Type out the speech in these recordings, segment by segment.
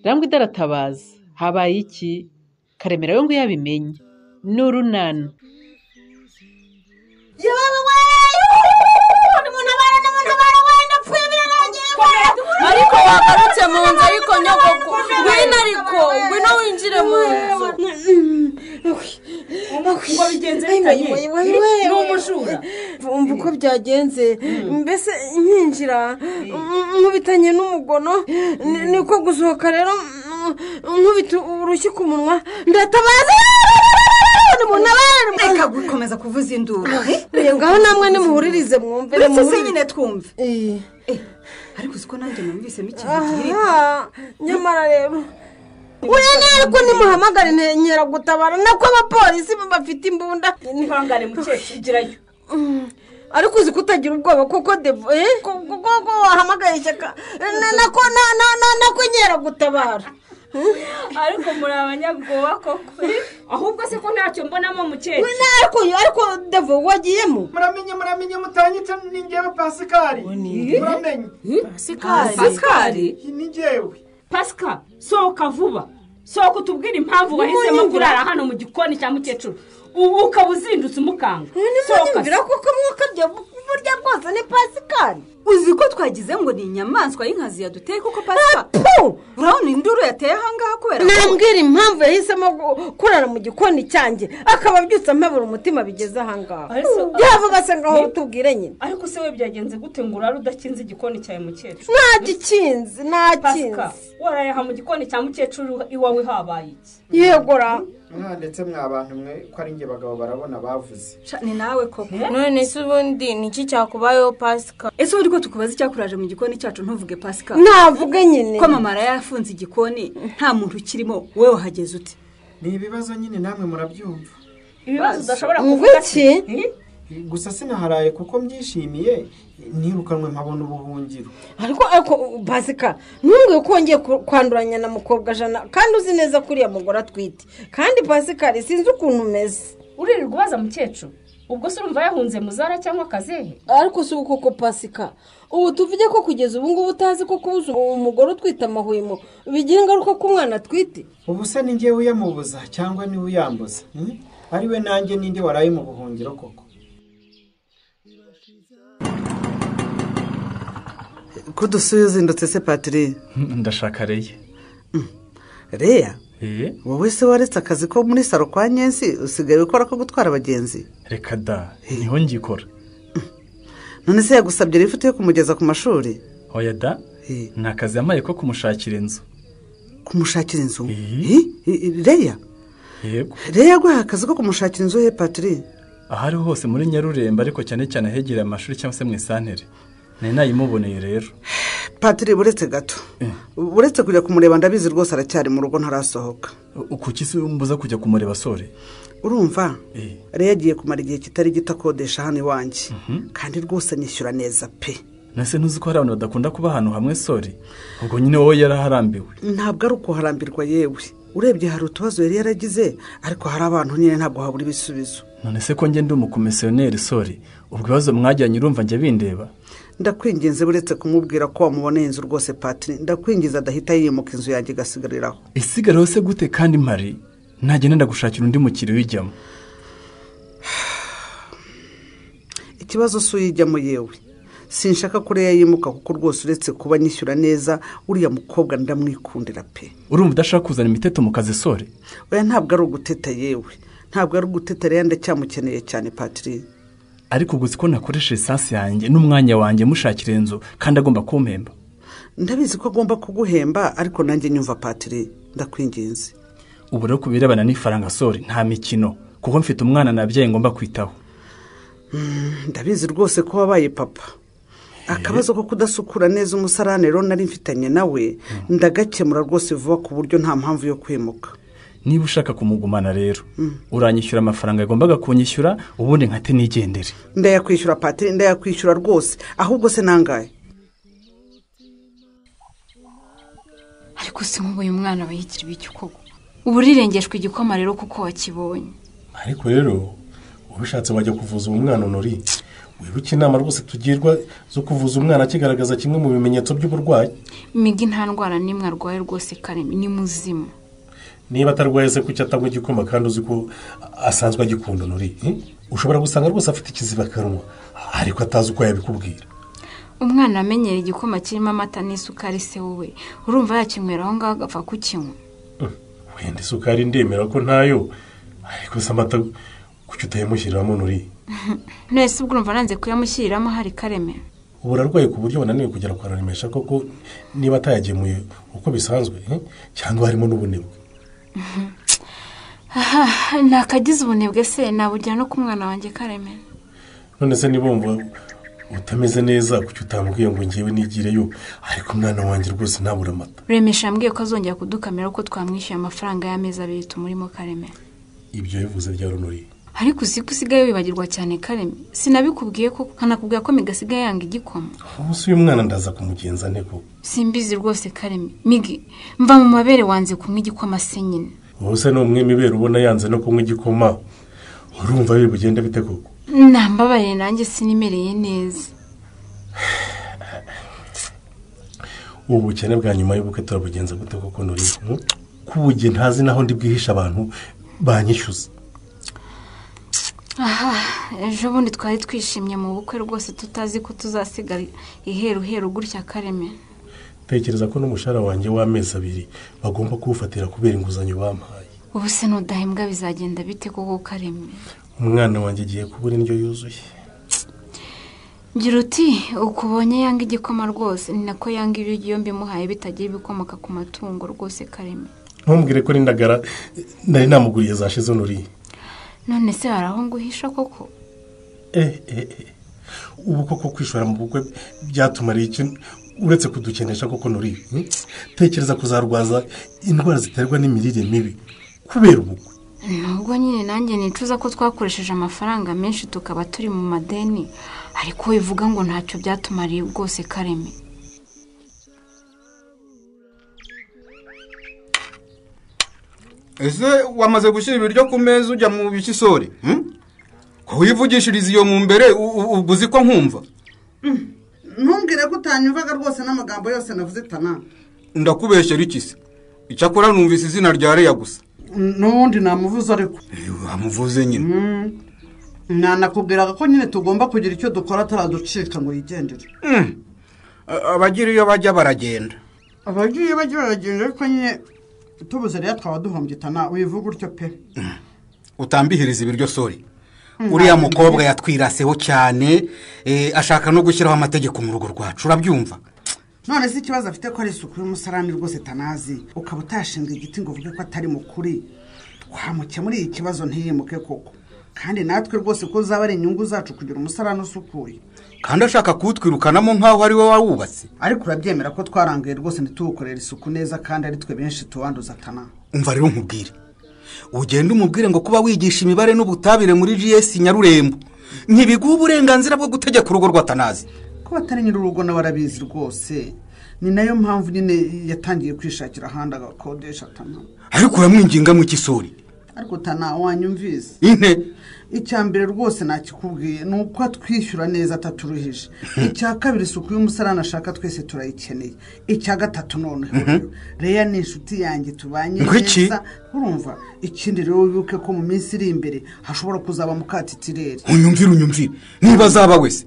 Rangwida aratabaza, habaye iki? Karemera we ngo yabimenye. Ni urunana. Ariko wagarutse mu nzu, ariko nyogoko ngwino, ariko ngwino winjire mu nzu. Ngo bigenze bitanye ni umujura. Umva uko byagenze, mbese nkinjira nkubitanye n'umugono, niko gusohoka rero nkubita urushyi ku munwa, ndatabaza. Reka gukomeza kuvuza induru. Ngaho namwe nimuhuririze mwumve. Uretse se nyine twumve. Ariko uzi ko nanjye numvisemo ikintu gihirika. Nyamara rero uyu ni ariko nimuhamagare nkeragutabara, nako abapolisi bafite imbunda. Ihangane mukecuru, igirayo. Ariko uzi ko utagira ubwoba kuko devo kuko wahamagaye ishyaka nako nako nkeragutabara. Ariko muri abanyabwoba koko. Ahubwo se ko ntacyo mbonamo mukecuru. Ariko devo wagiyemo. Muramenye mutanyitse, ni njyewe Pasikari. Muramenye. Pasikari? Ni njyewe. Pasika, sohoka vuba. Sohoka utubwire impamvu wahisemo kurara hano mu gikoni cya mukecuru. Ubu ukaba uzindutse umukanga. Sohoka. Kuko mwakabye burya bwose ni Pasikari. Uzi ko twagize ngo ni inyamaswa y'inkazi yaduteye kuko Pasika. Urabona induru yateye ahangaha kubera. Nambwira impamvu yahisemo kurara mu gikoni cyanjye, akaba abyutse ampabura umutima bigeze ahangaha. Yavuga se ngaho utubwire nyine. Ariko se we byagenze gute ngo urare udakinze igikoni cyawe mukecuru? Ntagikinze, ntakinze. Pasika, warayaha mu gikoni cya mukecuru iwawe habaye iki? Yegora. Ndetse mwa bantu mwe ko ari nge bagabo barabona bavuze. Ni nawe koko. None se ubundi niki cyakubayeho Pasika? Ese ubundi ko tukubaza icyakuraje mu gikoni cyacu ntuvuge Pasika? Navuge nyine. Ko mama yafunze igikoni nta muntu ukirimo, wowe wahageze ute? Ni ibibazo nyine namwe murabyumva. Ibibazo udashobora kuvuga iki? Gusa sinaharaye kuko mbyishimiye, nirukanwe mpabona ubuhungiro. Ariko Pasika, ntumbwiye ko wongeye kwanduranya na mukobwa Jana kandi uzi neza ko uriya mugore atwite. Kandi Pasikari sinzi ukuntu umeze. Uririrwa ubaza mukecuru. Ubwo se urumva yahunze muzara cyangwa kazehe? Ariko si uko Pasika, ubu tuvuge ko kugeza ubu ngubu utazi ko kubuza umugore utwite amahwemo bigira ingaruka ku mwana atwite. Ubu se ni njyewe uyamubuza cyangwa ni uyambuza? Ari we nanjye ninde waraye mu buhungiro koko? Ko dusuye uzindutse se Patri? Ndashaka Reya. Reya? Wowe se waretse akazi ko muri saro kwa Nyensi usigaye ukora ko gutwara abagenzi? Reka da, niho ngikora. None se yagusabye lift yo kumugeza ku mashuri? Oya da, ni akazi yamaye ko kumushakira inzu. Kumushakira inzu? Reya? Yego. Reya yaguhaye akazi ko kumushakira inzu he Patri? Ahari hose muri Nyarurembo, ariko cyane cyane ahegereye amashuri cyangwa se mu isantere. Nari nayimuboneye rero. Patri buretse gato. Buretse kujya kumureba ndabizi rwose aracyari mu rugo ntarasohoka. Kuki se umbuza kujya kumureba sore? Urumva? Reya agiye kumara igihe kitari gito akodesha hano iwanjye. Kandi rwose anyishyura neza pe. Nase ntuzi ko hari abantu badakunda kuba ahantu hamwe sore? Ubwo nyine wowe yaraharambiwe. Ntabwo ari ukuharambirwa yewe. Urebye hari utubazo yari yaragize, ariko hari abantu nyine ntabwo habura ibisubizo. None se ko njye ndi umukomisiyoneri sore, ubwo ibibazo mwajyanye urumva njye bindeba? Ndakwinginze buretse kumubwira ko wamuboneye inzu rwose Patri, ndakwingiza adahita yimuka inzu yanjye igasigariraho. Isigaraho se gute kandi mpari? Nagenda ndagushakira undi mukiri wijyamo. Ikibazo si uyijyamo yewe. Sinshaka ko Reya yimuka kuko rwose uretse kuba nyishyura neza uriya mukobwa ndamwikundira pe. Urumva udashaka kuzana imiteto mu kazi sore? Oya ntabwo ari uguteta yewe. Ntabwo ari uguteta, Reya ndacyamukeneye cyane Patri. Ariko gusa ko nakoresha esansi yanjye n'umwanya wanjye mushakira inzu kandi agomba kumpemba. Ndabizi ko agomba kuguhemba, ariko nanjye nyumva Patri, ndakwinginze. Ubu rero kubirebana n'ifaranga sore nta mikino, kuko mfite umwana nabyaye ngomba kwitaho. Ndabizi rwose ko wabaye papa. Akabazo ko kudasukura neza umusarane rero nari mfitanye nawe ndagakemura rwose vuba ku buryo nta mpamvu yo kwimuka. Niba ushaka kumugumana rero uranyishyura amafaranga yagombaga kunyishyura, ubundi nkate nigendere. Ndayakwishyura Patri, ndayakwishyura rwose. Ahubwo se nangaye? Ariko se nk'ubu uyu mwana aba yigira ibiki koko? Ubu urirengeshwa igikoma rero kuko wakibonye. Ariko rero ubishatse wajya kuvuza uwo mwana Honori, Wibuke inama rwose tugirwa zo kuvuza umwana akigaragaza kimwe mu bimenyetso by'uburwayi. Migi nta ndwara n'imwe arwaye rwose Kareme, ni muzima. Niba atarwaye se kuki atanywa igikoma kandi uzi ko asanzwe agikunda Nuri? Ushobora gusanga rwose afite ikizibakanwa ariko atazi uko yabikubwira. Umwana amenyera igikoma kirimo amata n'isukari se wowe urumva yakinywera aho ngaho agapfa kukinywa? Wenda isukari ndemera ko ntayo, ariko se amata kuki utayamushyiriramo Nuri? None se ubwo urumva nanze kuyamushyiriramo hari Kareme? Ubu ararwaye ku buryo bananiwe kugera kwa Ruremesha koko, niba atayagemuye uko bisanzwe cyangwa harimo n'ubunebwe. Nakagize ubunebwe se nabugira no ku mwana wanjye Kareme. None se niba wumva utameze neza kuki utambwiye ngo ngewe nigireyo, ariko umwana wanjye rwose ntabura amata. Ruremesha yambwiye ko azongera kudukamira ko twamwishyuye amafaranga y'amezi 2 tumurimo Kareme. Ibyo bivuze bya Runuri. Ariko uzi ko usigaye wibagirwa cyane Kareme, sinabikubwiye ko nkanakubwira ko Migi asigaye yanga igikoma. Ubu uyu mwana ndaza kumugenza nte koko? Simbizi rwose Kareme. Migi mva mu mabere wanze kunywa igikoma se nyine. Ubu se ni umwimibere ubona yanze no kunywa igikoma, urumva biri bugende bite koko? Nambabaye nanjye sinimereye neza. Ubu bukene bwa nyuma y'ubukwe turabugenza gute koko Nuri? Kubuge ntazi naho ndi bwihisha abantu banyishyuza. Aha, ejo bundi twari twishimye mu bukwe rwose tutazi ko tuzasigara iheruheru gutya Kareme. Tekereza ko n'umushahara wanjye w'amezi 2 bagomba kuwufatira kubera inguzanyo bampaye. Ubu se nudahembwa bizagenda bite koko Kareme? Umwana wanjye agiye kubura indyo yuzuye. Ngira uti ukubonye yanga igikoma rwose, ni nako yanga ibiryo mbimuhaye bitagira ibikomoka ku matungo rwose Kareme. Ntumbwire ko n'indagara nari namuguriye zashize Nuri. None se hari aho nguhisha koko? Ubu koko kwishora mu bukwe byatumariye iki uretse kudukenesha koko Nuri? Tekereza kuzarwaza indwara ziterwa n'imirire mibi kubera ubukwe. Nubwo nyine nanjye nicuza ko twakoresheje amafaranga menshi tukaba turi mu madeni, ariko bivuga ngo ntacyo byatumariye rwose Kareme. Ese wamaze gushyira ibiryo ku meza ujya mu bikisori? Ko wivugishiriza iyo mu mbere uguzi ko nkumva? Ntumbwire ko utanyumvaga rwose n'amagambo yose navuze Tana. Ndakubeshyera iki se? Icyakora numvise izina rya Leya gusa. N'ubundi namuvuze ariko. Wamuvuze nyine. Nanakubwiraga ko nyine tugomba kugira icyo dukora ataraducika ngo yigendere. Abagira iyo bajya baragenda. Abagira iyo bajya baragenda ariko nyine tubuze rero twaba duhombye Tana, wivuga utyo pe. Utambihiriza ibiryo sori. Uriya mukobwa yatwiraseho cyane, ashaka no gushyiraho amategeko mu rugo rwacu, urabyumva? None se ikibazo afite ko ari isuku y'umusarani rwose Tanazi, ukaba utashinga igiti ngo uvuge ko atari mukuri. Twamukemuriye ikibazo ntiyimuke koko. Kandi natwe rwose ko zaba ari inyungu zacu kugira umusarani usukuye. Kandi ashaka kuwutwirukanamo nk'aho ari we wawubatse. Ariko urabyemera ko twarangaye rwose ntituwukorere isuku neza kandi ari twe benshi tuwanduza Tana. Umva rero nkubwire. Ugenda umubwire ngo kuba wigisha imibare n'ubutabire muri GS Nyarurembo ntibiguha uburenganzira bwo gutegeka urugo rwa Tanazi. Ko batari nyir'urugo nawe arabizi rwose. Ni nayo mpamvu nyine yatangiye kwishakira ahandi agakodesha Tana. Ariko uramwinginga mu kisori. Ariko Tana wanyumvise. Inte icya mbere rwose nakikubwiye ni uko atwishyura neza ataturuhije. Icya kabiri isuku y'umusarani ashaka twese turayikeneye. Icya gatatu noneho Leya ni inshuti yanjye tubanye neza, urumva? Ikindi rero wibuke ko mu minsi iri imbere hashobora kuzaba mukatitirere. Unyumvire niba azaba wese.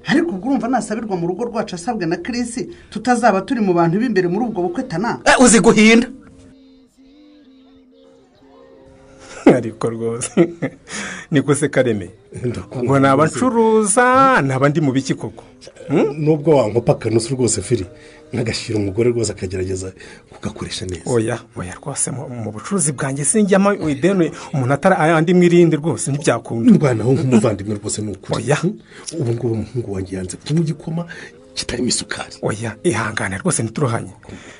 Ariko ubwo urumva nasabirwa mu rugo rwacu asabwe na Chris tutazaba turi mu bantu b'imbere muri ubwo bukwe Tana. Uzi guhinda. Ariko rwose niko se Kareme, ngo naba ncuruza naba ndi mu biki koko? Nubwo wankopa akanusu rwose Firi, nkagashyira umugore rwose akagerageza kugakoresha neza. Oya oya rwose mu bucuruzi bwanjye sinjyamo ideni umuntu atari andi mwirinde rwose ntibyakunda. Ndwanaho nk'umuvandimwe rwose ni ukuri. Oya ubu ngubu umuhungu wanjye yanze kunywa igikoma kitarimo isukari. Oya ihangane rwose ntituruhanye.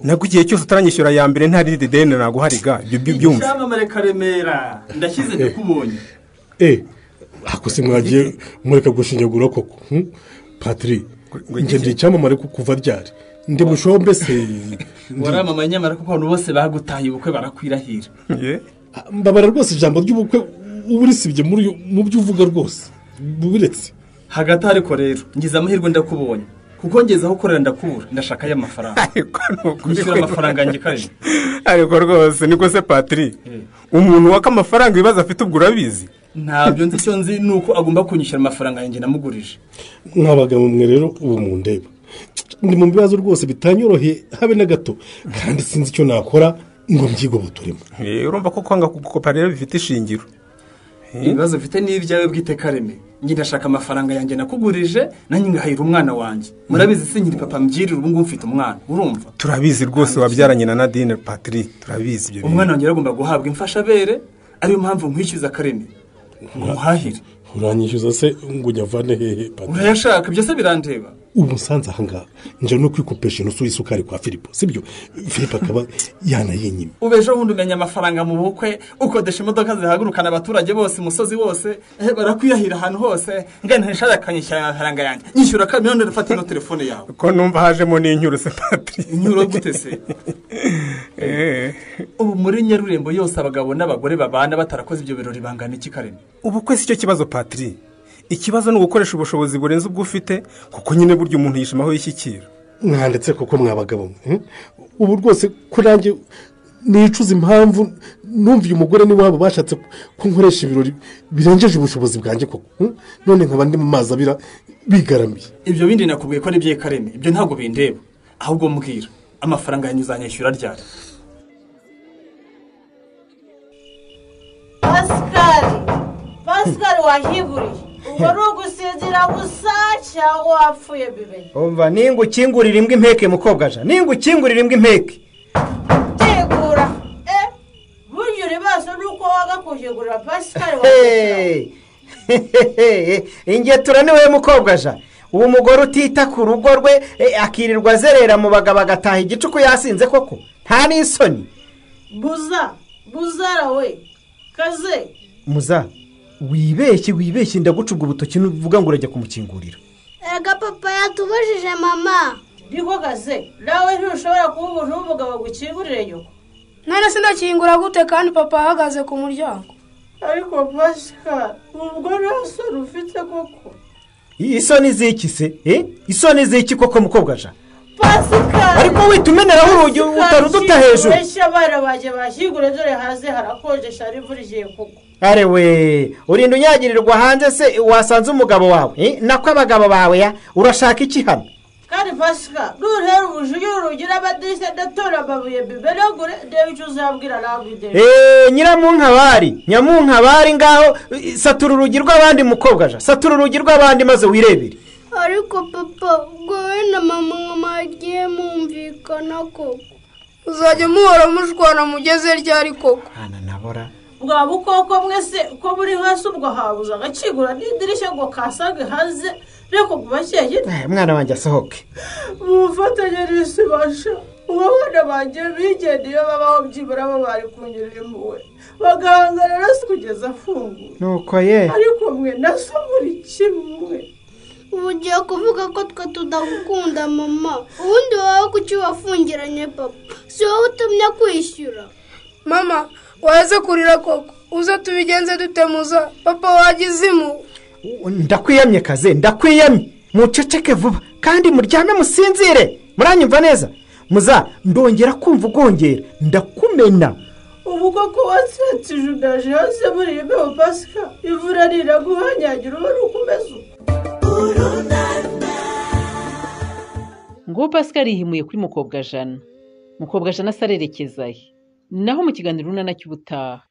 Nabwo igihe cyose utaranyishyura ya mbere nta rindi deni naguhariga ibyo byumva. Icyamamare Karemera ndashyize ndakubonye. Ako se mwagiye mureka gushinyagura koko? Patri, njye ndi icyamamare kuva ryari? Ndi mushombe se. Waramamaye nyamara kuko abantu bose bagutaye ubukwe barakwirahira. Mbabara rwose ijambo ry'ubukwe uburisibye muri mu byo uvuga rwose. Bubiretse. Hagati ariko rero ngize amahirwe ndakubonye. Kuko ngeze aho ukorera ndakubura, ndashaka ya mafaranga. Nishyura amafaranga yanjye Kareme. Ariko rwose niko se Patrick. Umuntu waka amafaranga ibibazo afite ubwo urabizi. Ntabyo nzi, icyo nzi nuko agomba kunyishyura amafaranga yanjye namugurije. Mwabagabo mwe rero ubu mundeba. Ndi mu bibazo rwose bitanyoroheye habe na gato, kandi sinzi icyo nakora ngo mbyigobotoremo. Urumva ko kwanga kugukopa rero bifite ishingiro. Ibibazo mfite ni ibyawe bwite Kareme. Njye ndashaka amafaranga yanjye nakugurije, nanjye ngahira umwana wanjye. Murabizi sinkiri papa mbyirira, ubu ngubu mfite umwana, urumva? Turabizi rwose wabyaranye na Nadine Patrick, turabizi ibyo bintu. Umwana wanjye aragomba guhabwa imfashabere, ariyo mpamvu nkwishyuza Kareme. Ngo muhahire. Uranyishyuza se ngo unyavane hehe Patrick? Urayashaka ibyo se birandeba. Ubu nsanze aha ngaha nje no kwikopesha inusu y'isukari kwa Filipo, sibyo? Filipo akaba yanayinyima. Ubu ejo bundi umenya amafaranga mu bukwe, ukodesha imodoka zihagurukana abaturage bose umusozi wose, barakwiyahira ahantu hose, ngana ntishaka kanyishyura amafaranga yanjye. Nyishyura kamwe none ufate no telefone yawe. Ko numva hajemo n'inyuro se Patrick. Inyuro gute se? Ubu muri Nyarurembo yose abagabo n'abagore babana batarakoze ibyo birori bangana iki Kareme? Ubukwe si cyo kibazo Patrick. Ikibazo ni ugukoresha ubushobozi burenze ubwo ufite, kuko nyine buryo umuntu yishimaho yishyikira. Mwandetse kuko mwabagabo mwe. Ubu rwose ko nanjye nicuza impamvu numva uyu mugore ni wabo bashatse ko nkoresha ibirori birengeje ubushobozi bwanjye koko. None nkaba ndi mu mazi abira bigaramiye. Ibyo bindi nakubwiye ko ari bye Kareme, ibyo ntabwo bindeba. Ahubwo mbwira, amafaranga yanyu uzanyishyura ryari? Pascal wahiguriye. Ubwo ni ugusinzira gusa cyangwa wapfuye bibe? Umva ningukingurira imbwa impeke mukobwa ja, ningukingurira imbwa impeke. Tegura. Burya uri maso nuko waga kujigurira Pascal. Ingetura ni we mukobwa ja. Uwo mugore utita ku rugo rwe akirirwa azerera mu bagabo agataha igicuku yasinze koko. Nta n'isoni. Buzara we. Kaze. Muza. Wibeshye ndaguca ubwo butoki nuvuga ngo urajya kumukingurira. Ega papa yatubujije mama. Niko kaze, nawe ntushobora kuba umuntu w'umugabo gukingurire nyoko. None sindakingura gute kandi papa ahagaze ku muryango? Ariko Pascal, ubwo nta soni ufite koko. Isoni ziki se? Isoni ziki koko mukobwa ja? Pascal. Ariko witumeneraho urugi utaruduta hejuru. Besha abana baje bashyingure dore hanze harakonjesha imvura igiye kugwa. Arewe, urinda unyagirirwa hanze se wasanze umugabo wawe? Nako abagabo bawe ya urashaka iki hano? Kandi Pascal, nuhera ubujugi urugira amadirishya ndatora amabuye bimenagure ndebe icyo uzabwira nawe. Nyamunkabari ngaho satura urugi rw'abandi mukobwa ja, satura urugi rw'abandi maze wirebere. Ariko papa, ubwo wowe na mama mwagiye mumvikana koko. Uzajya muhora mushwana mugeze ryari koko? Ana nabora. Bwa bukoko mwese ko muri hasi ubwo habuza agakingura n'idirishya ngo kasange hanze reko kubakeye. Mwana wanjye asohoke. Mufatanye n'isibasha. Ubu abana banjye bigendeye babaho byibura bari kungirira impuhwe. Bagahangana na kugeza afunguye. Nuko ye. Ariko mwe naso muri kimwe. Ubu ugiye kuvuga ko twe tudagukunda mama. Ubundi wowe kuki wafungiranye papa? Si wowe utumye kwishyura. Mama, waze kurira koko. Uze tubigenze dutemuza. Papa wagize imu. Ndakwiyamye kaze, ndakwiyamye. Muceceke vuba kandi muryame musinzire. Muranyumva neza? Muza ndongera kumva ugongera, ndakumena. Ubu koko watsetse undaje hose muri imbeho Pascal. Imvura riraguhanyagira ubona uko umeze. Ngo Pascal yihimuye kuri mukobwa Jana. Mukobwa Jana asarerekeza he? Naho mu kiganiro Urunana cy'ubutaha.